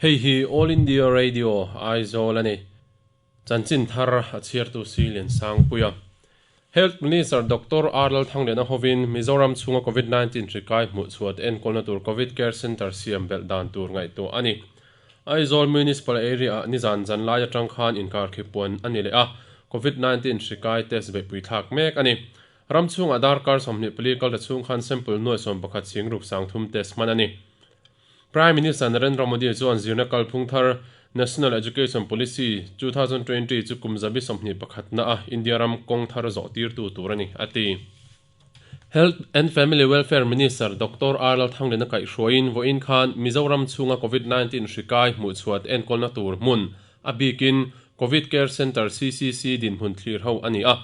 Hei hi All India Radio, Aizawl a ni. Chanchin thar a chhiartu si Liansangpuia. Health Minister Doctor R Lalthangliana hovin Mizoram chhunga Covid 19 hri kai hmuh chhuah te enkawlna tur Covid Care Centre siam belh dan tur ngaihtuah a ni. Aizawl Municipal Area ah nizan zan lai atang khan inkarkhi puan a ni leh a, Covid 19 hri kai test beihpui thlak mek a ni. Ram chhungah darkar 24 kal ta chhung khan sample nuai 11 ching ruk sang thum test hman a ni. Prime Minister Narendra Modi chuan zirna kalphung thar National Education Policy 2020 chu kum zabi 21 na a India ram kawng thar zawh tirtu tur a ni, a ti. Health and Family Welfare Minister Doctor R Lalthangliana kaihhruaiin vawiin khan Mizoram chhunga Covid 19 hri kai hmuhchhuat enkawlna tur hmun a bikin Covid Care Centre, CCC, dinhmun thlir ho a ni a.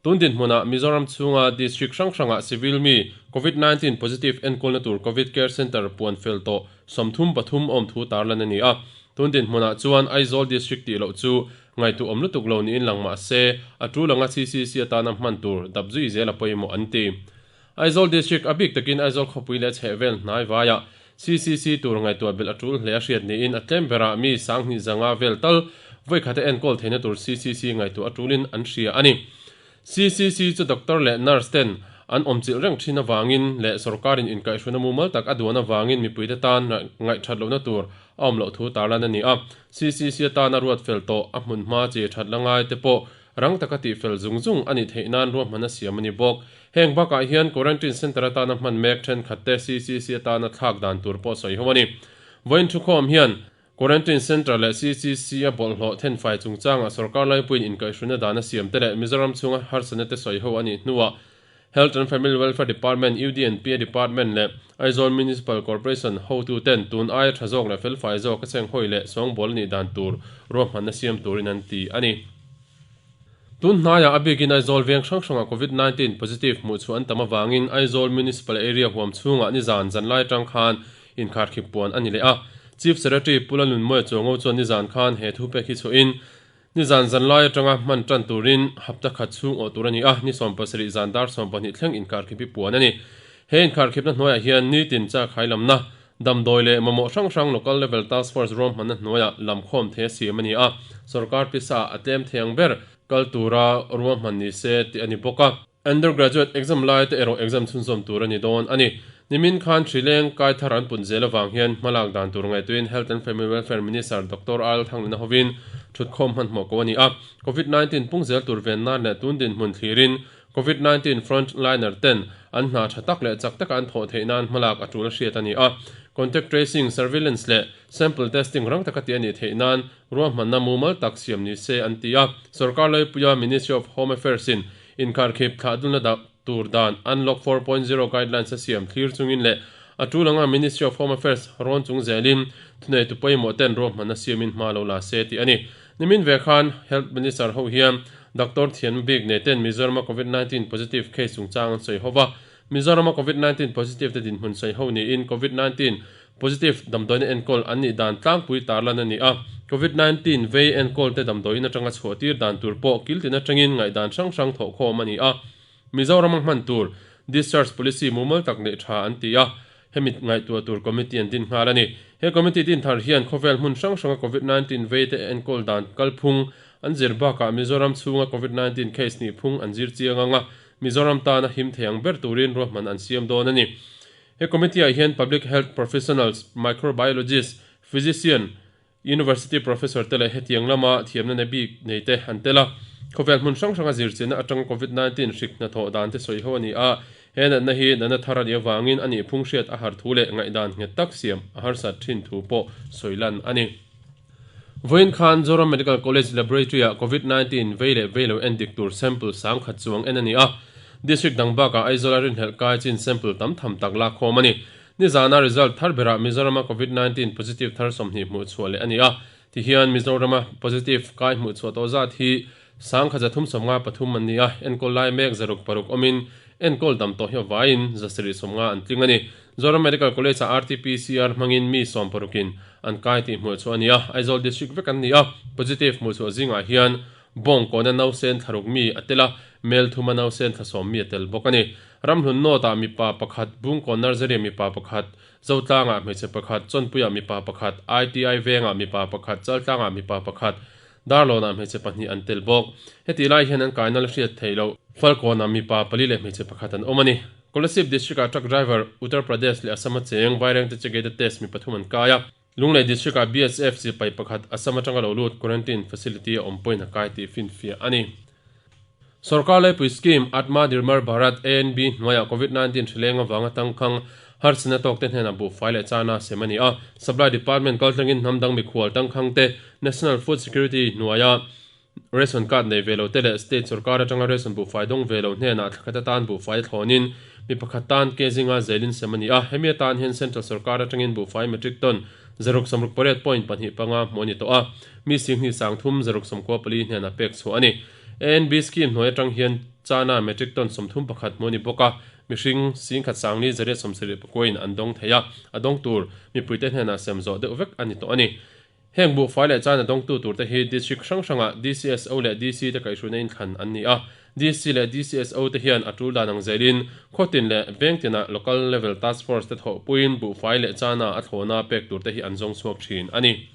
Tun dinhmunah Mizoram chhunga district hrang hrangah civil mi Covid 19 positive enkawlna tur Covid Care Centre puan fel tawh 33 awm thu tarlan a ni a. Tun dinhmunah chuan Aizawl district tih loh chu ngaihtuah awm lutuk lo niin lang mah se a tul anga CCC atana hman tur dap zui zel a pawimawh an ti. Aizawl district a bik takin Aizawl khawpui leh chhehvel hnai vaiah CCC tur ngaihtuah belh a tul hle a hriat niin a tlem berah mi 2000 zanga vel tal vawikhat a enkawl theihna tur CCC ngaihtuah a tulin an hria a ni. CCC chu doctor leh nurse ten an awmchilh reng thin avangin leh sorkarin inkaihhruna mumal tak a duan avangin mipuite tan ngaihthat lohna tur a awm loh thu tarlan a ni a. CCC atana ruat fel tawh a hmun hma chi that la ngai te pawh rang taka tihfel zung zung a nih theih nan ruahman a siam a ni bawk. Heng bakah hian Quarantine Centre atana hman mek thenkhat te CCC atana thlak dan tur pawh sawi ho a ni. Vawiin thukhawm hian Quarantine Centre leh CCC a bawlhhlawh thenfai chungchangah sorkar laipuiin inkaihhruna dan a siam te leh Mizoram chhunga harsatna te sawi ho a nih hnuah Health and Family Welfare Department, UDNPA Department leh Aizawl Municipal Corporation hotuten tun aia tha zawk leh felfai zawk a chenghawi leh sawngbawl a nih dan tur ruahmanna siam turin an ti a ni. Tun hnaiah a bikin Aizawl veng hrang hrangah Covid 19 positive hmuh chhuah an tam avangin Aizawl Municipal Area huam chhungah nizan zanlai atang khan inkharkhip puan a ni leh a. Chief Secretary Pu Lalnunmawia Chuango chuan nizan khan he thu pek hi chhuahin nizan zanlai atanga hman tan turin hapta khat chhung awh tur a ni a, ni 17 zan dar 12 thleng inkharkhip hi puan a ni. He inkharkhipna hnuaiah hian nitin chakhai lamna Damdawi leh mamawh hrang hrang Local Level Task Force ruahmanna hnuaiah lamkhawm thei a siam a ni a, sorkar pisa a tlem thei ang ber kal tura ruahman ni se tih a ni bawk a. Undergraduate exam lai te erawh exam chhunzawm tur a ni dawn a ni. Nimin khan hrileng kai thar an pun zel avang hian hmalak dan tur ngaihtuahin Health and Family Welfare Minister Doctor R Thanglina hovin thutkhawm hmanhmawh ko a ni a. Covid 19 pung zel tur ven nan leh tun dinhmun thlirin Covid 19 front liner ten an hna tha tak leh chak taka an thawh theih nan hmalak a tul a hriat a ni a. Contact tracing, surveillance leh sample testing rang taka tih a nih theih nan ruahmanna mumal tak siam ni se an ti a. Sorkar laipuia Ministry of Home Affairs in inkharkhip thlahdulna dah tur dan Unlock 4.0 guidelines a siam thlir chungin leh a tul anga Ministry of Home Affairs rawn chung zelin thuneitu pawimawh ten ruahmanna siamin hma lo la se tih a ni. Nimin ve khan Health Minister ho hian Doctor thian bik nei ten Mizorama Covid 19 positive case chungchang an sawi ho va. Mizorama Covid 19 positive te dinhmun sawi ho niin Covid 19 positive damdawiina enkawl an nih dan tlangpui tarlan a ni a. Covid 19 vei enkawl te damdawiin atanga chhuah tir dan tur pawh kiltin atangin ngaihdan hrang hrang thawhkhawm a ni a. Mizorama hman tur discharge policy mumal tak neih tha an ti a. Hemi ngaihtuah tur committee an din nghal a ni. He committee din thar hian khawvel hmun hrang hranga Covid 19 vei te enkawl dan kalphung an zir bakah Mizoram chhunga Covid 19 case nih phung an zir chiang ang a, Mizoram tana him thei ang ber turin ruahman an siam dawn a ni. He committee ah hian public health professionals, microbiologist, physician, University professor te leh hetiang lama thiamna nei bik nei te an tel a. Khawvel hmun hrang hranga zirchianna atanga Covid 19 hrik hnathawh dan te sawi ho a ni a. He natna hi natna thar a nih avangin a nih phung hriat a har thu leh ngaihdan nghet tak siam a harsat thin thu pawh sawi lan a ni. Vawiin khan Zoram Medical College Laboratory ah Covid 19 vei leh vei lo endik tur sample 10,000 chuang en a ni a. District dang bakah Aizawl a rinhlelh kai chin sample tam tham tak lakkhawm a ni. Nizana result thar berah Mizorama Covid 19 positive thar 20 hmuh chhuah leh a ni a. Tihian Mizorama positive kai hmuh chhuah tawh zat hi 1353 an ni a, enkawl lai mek 606 awmin enkawl dam tawh hi a vaiin 750 an tling a ni. Zoram Medical College-ah RT-PCR hmangin mi 16 in an kai tih hmuh chhuah a ni a, Aizawl District vek an ni a, positive hmuh chhuah zingah hian Bawngkawna nausen thlaruk mi a tel a, Melthuma nausen thlasawm mi a tel bawk a ni. Ramhlun North-ah mipa pakhat, Bungkawn Nursery-ah mipa pakhat, Zotlangah hmeichhe pakhat, Chawnpuiah mipa pakhat, ITI Vengah mipa pakhat, Chaltlangah mipa pakhat, Darlawnah hmeichhe pahnih an tel bawk. Hetih lai hian an kaina la hriat theih loh. Falkawnah mipa pali leh hmeichhe pakhat an awm a ni. Kolasib District-ah truck driver, Uttar Pradesh leh Assam-a cheng, Vairengte Chegate test mi pathum an kai a. Lunglei District-ah BSF sipai pakhat Assam atanga lo lut quarantine facility a awm pawhin a kai tih finfiah a ni. Sorkar laipui scheme Atma Nirbhar Bharat, ANB, hnuaiah Covid 19 hrileng avanga tangkhang harsatna tawkte hnenah buhfai leh chana sem a ni a. Supply Department kaltlangin hnam dang mikhual tangkhangte National Food Security hnuaia ration card nei ve lote leh state sorkar atanga ration buhfai dawng ve lo hnenah thlakhat atan buhfai a thlawnin mi pakhat tan kg nga zelin sem a ni a. Hemi atan hian central sorkar atangin buhfai metric ton 668.25 hmuh a ni tawh a. Mi singhnih sangthum 694 hnenah pek chhuah a ni. ANB scheme hnuai atang hian chana metric ton 31 hmuh a ni bawk a, mihring singkhat sangli zariat sawmsarih pakuain an dawng thei a, a dawng tur mipuite hnenah sem zawh deuh vek a ni tawh a ni. Heng buhfai leh chana dawngtu turte hi district hrang hrangah DCSO leh DC te kaihhruina inthlan an ni a, DC leh DCSO te hian a tul dan ang zelin khawtin leh veng tinah local level task force te thawhpuiin buhfai leh chana a thlawna pek turte hi an zawng chhuak thin a ni.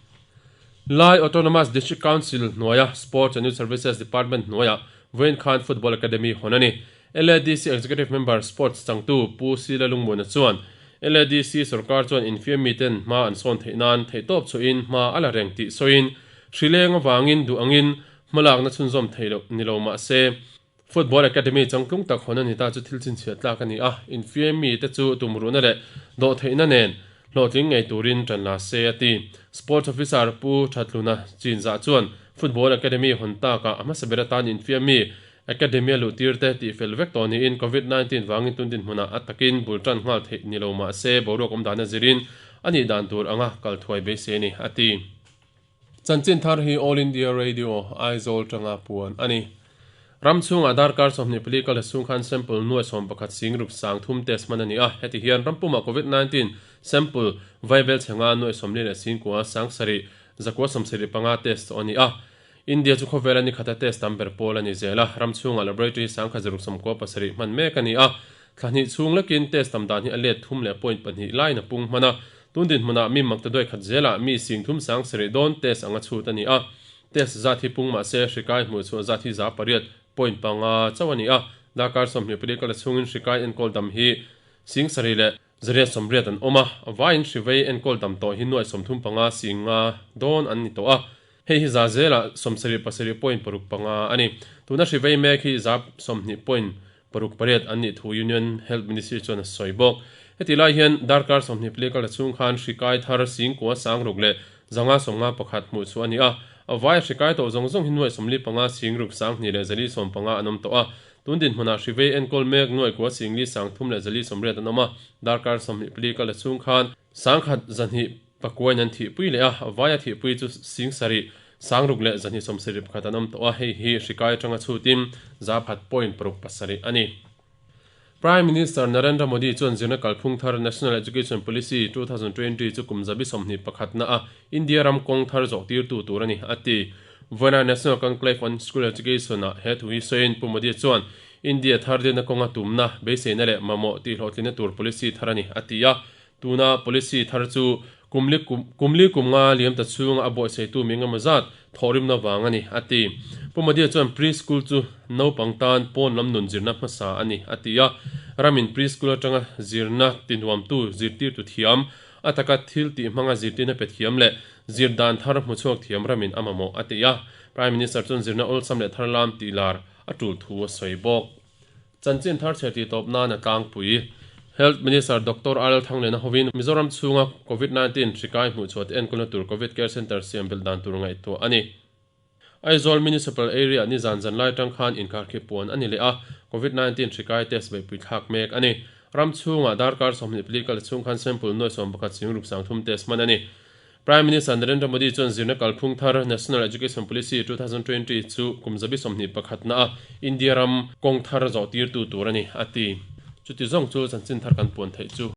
Lai Autonomous District Council hnuaia Sports and Youth Services Department hnuaiah vawiin khan Football Academy hawn a ni. LADC Executive Member Sports changtu Pu Sila Lungmuana chuan LADC sorkar chuan infiam miten hma an sawn theih nan theihtawp chhuahin hma a la reng tih sawiin hrileng avangin duh angin hmalakna chhunzawm theih loh ni lo mah se Football Academy changtlung tak hawn a ni ta chu thil chhinchhiah tlak a ni a, infiam mite chu tumruhna leh dawhtheihna nen hlawhtling ngei turin tan la se a ti. Sports Officer Pu Thatluna Chinzah chuan Football Academy hawn takah a hmasa ber atan infiam mi Academy a luhtir te tihfel vek tawh niin Covid 19 vangin tun dinhmunah a takin bul tan nghal theih ni lo mah se boruak awm dana zirin a nih dan tur anga kal thuai beisei a ni a ti. Chanchin thar hi All India Radio, Aizawl tanga puan a ni. Ram chhungah darkar 24 kal chhung khan sample nuai 11 singruk sang thum test hman a ni a, heti hian ram pumah Covid 19 sample vaibel chhenga nuai 40 leh singkua sang sarih zakua 75 test a ni a. India chu khawvela ni khata test tam ber pawl a ni zel a, ram chhungah laboratory sangkhat zaruk 97 hman mek a ni a. Thla hnih chhung lekin test tam dan hi a let thum leh point pahnih laiin a pung hman a, tun dinhmunah mi mak ta duai khat zelah mi sing thum sang sarih dawn test anga chhut a ni a. Test zat hi pung mahse hri kai hmuh chhuah zat hi za pariat point panga chauh a ni a, darkar 24 kala chhungin hri kai enkawl dam hi sing sarih leh zariat sawmriat an awm a, vaiin hri vei enkawl dam tawh hi nuai 35 sing nga dawn an ni tawh a. Hei hi za zelah 77 point paruk panga a ni. Tuna hri vei mek hi za 20 point paruk pariat an nih thu Union Health Ministry chuan a sawi bawk. Hetih lai hian darkar 24 kal chhung khan hri kai thar singkua sangruk leh zanga sawmnga pakhat hmuh chu a ni a. A vai hri kai tawh zawng zawng hi nuai 45 singruk sanghnih leh zali 15 an awm tawh a. Tun dinhmunah hri vei enkawl mek nuai kua singli sangthum leh zali 80 an awm a. Darkar 24 kal chhung khan sangkhat zahnih pakuain an thihpui leh a, a vaia thihpui chu sing sarih sangruk leh zahnih 71 pakhat an awm tawh a, hei hi hri kai atanga chhutin za phat point paruk pasarih a ni. Prime Minister Narendra Modi chuan zirna kalphung thar National Education Policy 2020 chu kum zabi 21 na a India ram kawng thar zawh tirtu tur a ni, a ti. Vawiina National Conclave on School Education ah he thu hi sawiin Pu Modi chuan India thar dilna kawnga tumna, beiseina leh mamawh tihhlawhtlinna tur policy thar a ni, a ti a. Tuna policy thar chu kumli kumli kum nga liam ta chhunga a buaihseitu mi engemaw zat thawhrimna vang a ni, a ti. Pu Modi chuan pre-school chu naupang tan pawn lam nun zirna hmasa a ni, a ti a. Ramin pre-school atanga zirna tinuamtu zirtirtu thiam, a taka thil tih hmanga zirtirna pe thiam leh zir dan thar hmuchhuak thiam ramin a mamawh, a ti a. Prime Minister chuan zirna awlsam leh thar lam tih lar a tul thu a sawi bawk. Chanchin thar chhe tih tawp nan a tlangpui. Health Minister Doctor RL Thanglena hovin Mizoram chhunga Covid 19 hri kai hmuh chhuah te enkawlna tur Covid Care Centre siam belh dan tur ngaihtuah a ni. Aizawl Municipal Area ni zan zan lai tang khan inkharkhip puan a ni leh a, Covid 19 hri kai test beihpui thlak mek a ni. Ram chhungah darkar 24 kal chhung khan sample nuai 11 singruk sangthum test hman a ni. Prime Minister Narendra Modi chuan zirna kalphung thar National Education Policy 2020 chu kum zabi 21 na a India ram kawng thar zawh tirtu tur a ni, a ti. Chuti zawng chu chanchin thar kan puan theih chu.